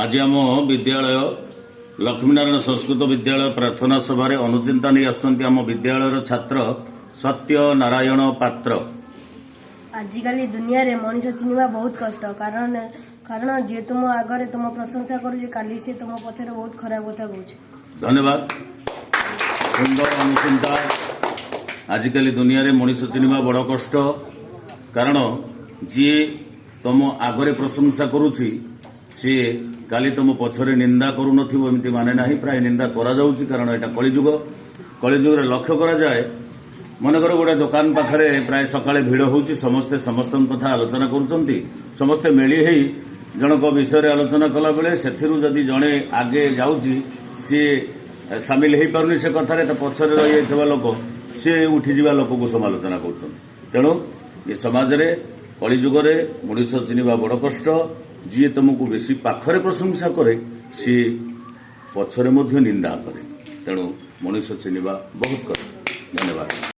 ଆଜି ଆମ ବିଦ୍ୟାଳୟ ଲକ୍ଷ୍ମୀନାରାୟଣ ସଂସ୍କୃତ ବିଦ୍ୟାଳୟ ପ୍ରାର୍ଥନା ସଭାରେ ଅନୁଚିନ୍ତା ନେଇ ଆସୁଛନ୍ତି ଆମ ବିଦ୍ୟାଳୟର ଛାତ୍ର ସତ୍ୟ ନାରାୟଣ ପାତ୍ର। ଆଜିକାଲି ଦୁନିଆରେ ମଣିଷ ଚିହ୍ନିବା ବହୁତ କଷ୍ଟ, କାରଣ ଯିଏ ତୁମ ଆଗରେ ତୁମ ପ୍ରଶଂସା କରୁଛି, କାଲି ସିଏ ତୁମ ପଛରେ ବହୁତ ଖରାପ କଥା କହୁଛି। ଧନ୍ୟବାଦ, ସୁନ୍ଦର ଅନୁଚିନ୍ତା। ଆଜିକାଲି ଦୁନିଆରେ ମଣିଷ ଚିହ୍ନିବା ବଡ଼ କଷ୍ଟ, କାରଣ ଯିଏ ତମ ଆଗରେ ପ୍ରଶଂସା କରୁଛି, ସିଏ କାଲି ତମ ପଛରେ ନିନ୍ଦା କରୁନଥିବ ଏମିତି ମାନେ ନାହିଁ। ପ୍ରାୟ ନିନ୍ଦା କରାଯାଉଛି, କାରଣ ଏଇଟା କଳିଯୁଗ। କଳିଯୁଗରେ ଲକ୍ଷ୍ୟ କରାଯାଏ, ମନେକର ଗୋଟେ ଦୋକାନ ପାଖରେ ପ୍ରାୟ ସକାଳେ ଭିଡ଼ ହେଉଛି, ସମସ୍ତେ ସମସ୍ତଙ୍କ କଥା ଆଲୋଚନା କରୁଛନ୍ତି। ସମସ୍ତେ ମେଳି ହେଇ ଜଣଙ୍କ ବିଷୟରେ ଆଲୋଚନା କଲାବେଳେ ସେଥିରୁ ଯଦି ଜଣେ ଆଗେ ଯାଉଛି, ସିଏ ସାମିଲ ହେଇପାରୁନି ସେ କଥାରେ, ତା ପଛରେ ରହିଯାଇଥିବା ଲୋକ ସିଏ ଉଠିଯିବା ଲୋକକୁ ସମାଲୋଚନା କରୁଛନ୍ତି। ତେଣୁ ଏ ସମାଜରେ କଳିଯୁଗରେ ମଣିଷ ଚିହ୍ନିବା ବଡ଼ କଷ୍ଟ। ଯିଏ ତୁମକୁ ବେଶୀ ପାଖରେ ପ୍ରଶଂସା କରେ, ସିଏ ପଛରେ ମଧ୍ୟ ନିନ୍ଦା କରେ। ତେଣୁ ମଣିଷ ଚିହ୍ନିବା ବହୁତ କଷ୍ଟ। ଧନ୍ୟବାଦ।